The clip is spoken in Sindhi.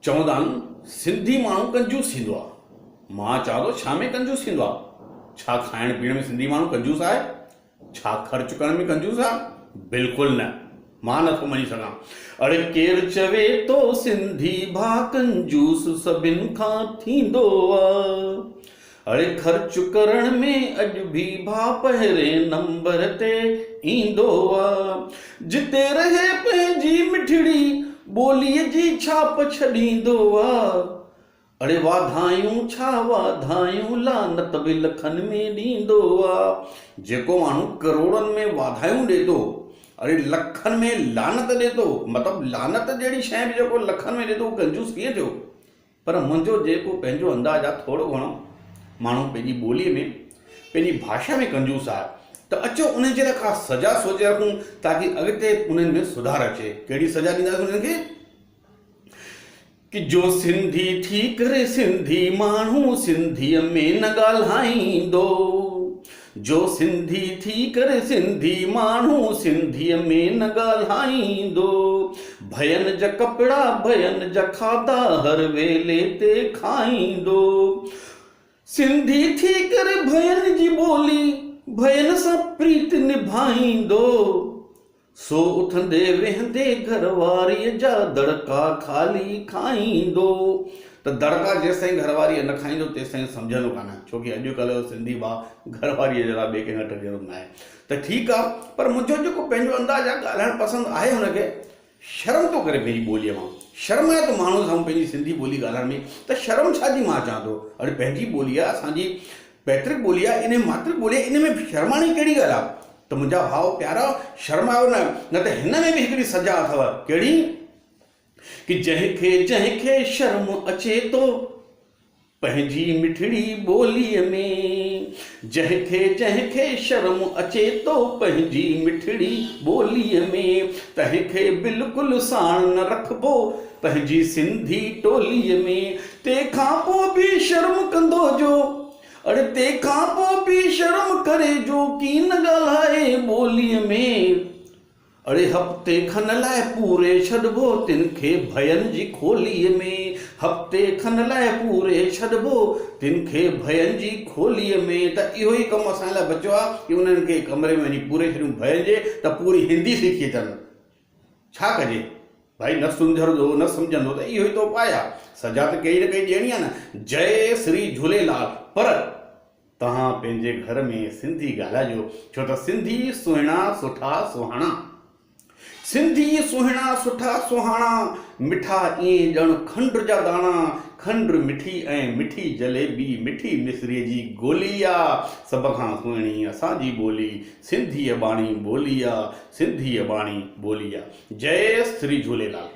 چوندا آهن سنڌي ماڻهو ڪنجوس ٿيندو آهي. مان چوان ٿو ڇا ۾ ڪنجوس ٿيندو آهي؟ ڇا کائڻ پيئڻ ۾ سنڌي ماڻهو ڪنجوس آهي؟ ڇا خرچ ڪرڻ ۾ ڪنجوس آهي؟ بلڪل نه. مان نٿو مڃي سگهان. اڙي ڪير چوي ٿو سنڌي ڀاء ڪنجوس سڀن کان ٿيندو آ. اڙي خرچ ڪرڻ ۾ اڄ ڀي ڀاء پهرين نمبر تي ايندو آ. جتي رهي پنهنجي مٺڙي ٻوليء جي ڇاپ ڇڏيندو آ. اڙي واڌايون ڇا واڌايون لعنت به لکن ۾ ڏيندو آ. جيڪو ماڻهو ڪروڙن ۾ واڌايون ڏي ٿو اڙي لکن ۾ لعنت ڏي ٿو مطلب لعنت جهڙي شيء به جيڪو لکن ۾ ڏي ٿو اهو ڪنجوس ڪيئن ٿيو؟ پر منهنجو جيڪو پنهنجو انداز آ ٿورو گهڻو ماڻهو پنهنجي ٻوليء ۾ پنهنجي ڀاشا ۾ ڪنجوس آ ته اچو انهن جي لاء ڪا سزا سوچي رکون تاڪي اڳتي انهن ۾ سڌار اچي. ڪهڙي سزا ڏينداسين انهن کي؟ ڪي جو سنڌي ٿي ڪري سنڌي ماڻهو سنڌيء ۾ نه ڳالهائيندو جو سنڌي ٿي ڪري سنڌي ماڻهو سنڌيء ۾ نه ڳالهائيندو ڀين جا ڪپڙا ڀين جا کاڌا هر ويلي تي کائيندو سنڌي ٿي ڪري ڀين جي ٻولي ڀين سان پريت نڀائيندو سو اٿندي ويهندي گهر واريء جا دڙڪا خالي کائيندو ته دڙڪا جيستائين گهر واريء نه کائيندو تيستائين سمجهندو ڪانه ڇو ڪي اڄڪلهه جو سنڌي ڀاء گهر واريء جي لاء ٻئي ڪنهن کان ڊڄندو ناهي ته ٺيڪ آ پر منهنجو جيڪو پنهنجو انداز آ ڳالهائڻ پسند آهي هن کي شرم ٿو ڪري پنهنجي ٻوليء مان شرمائي ٿو ماڻهو سامهون پنهنجي سنڌي ٻولي ڳالهائڻ ۾ ته شرم ڇا جي مان چوان ٿو اڙي پنهنجي ٻولي آ اسان جي پيترڪ ٻولي آ ان ماترڪ ٻولي آ ان ۾ شرمائڻ جي ڪهڙي ڳالهه آ ته منهنجا ڀاء پيارا شرمايو نه نه ته هن ۾ به هڪڙي سزا اٿو ڪهڙي ڪي جنهن کي جنهن کي شرم اچي ٿو پنهنجي مٺڙي ٻوليء ۾ جنهن کي جنهن کي شرم اچي ٿو پنهنجي مٺڙي ٻوليء ۾ تنهن کي بلڪل ساڻ نه رکبو پنهنجي سنڌي ٽوليء ۾ تنهن کان پوء به شرم ڪندو جو اڙي تنهن کان پوء به شرم ڪري جو ڪين ڳالهائي ٻوليء ۾. اڙي هفتي کن لاء پوري ڇڏبو تن کي ڀين جي کوليء ۾. هفتي کن لاء پوري ڇڏبو تن کي ڀين جي کوليء ۾. ته اهو ئي ڪم اسان لاء بچيو آهي ڪي انهن کي ڪمري ۾ وڃي پوري ڇڏيون ڀين جي ته پوري هندي سکي اچن. ڇا ڪجي؟ ڀائي نه سمجهندو نه سمجهندو ته اهو ئي ته اپاء آ. سزا ته ڪهڙي نه ڪهڙي ڏيڻي آ نه. جئي سري جهوليلال پر توهان پنهنجي گهر ۾ سنڌي ڳالهائجو ڇو ته سنڌي سهڻا سٺا سهاڻا. سنڌي سهڻا سٺا سهاڻا مٺا ائين ڄڻ کنڊ جا داڻا کنڊ مٺي ۽ مٺي جليبي مٺي مصريء جي گولي آ سڀ کان سهڻي اسان جي ٻولي سنڌي اباڻي ٻولي آ سنڌي اباڻي ٻولي آ. جئي سري جهوليلال.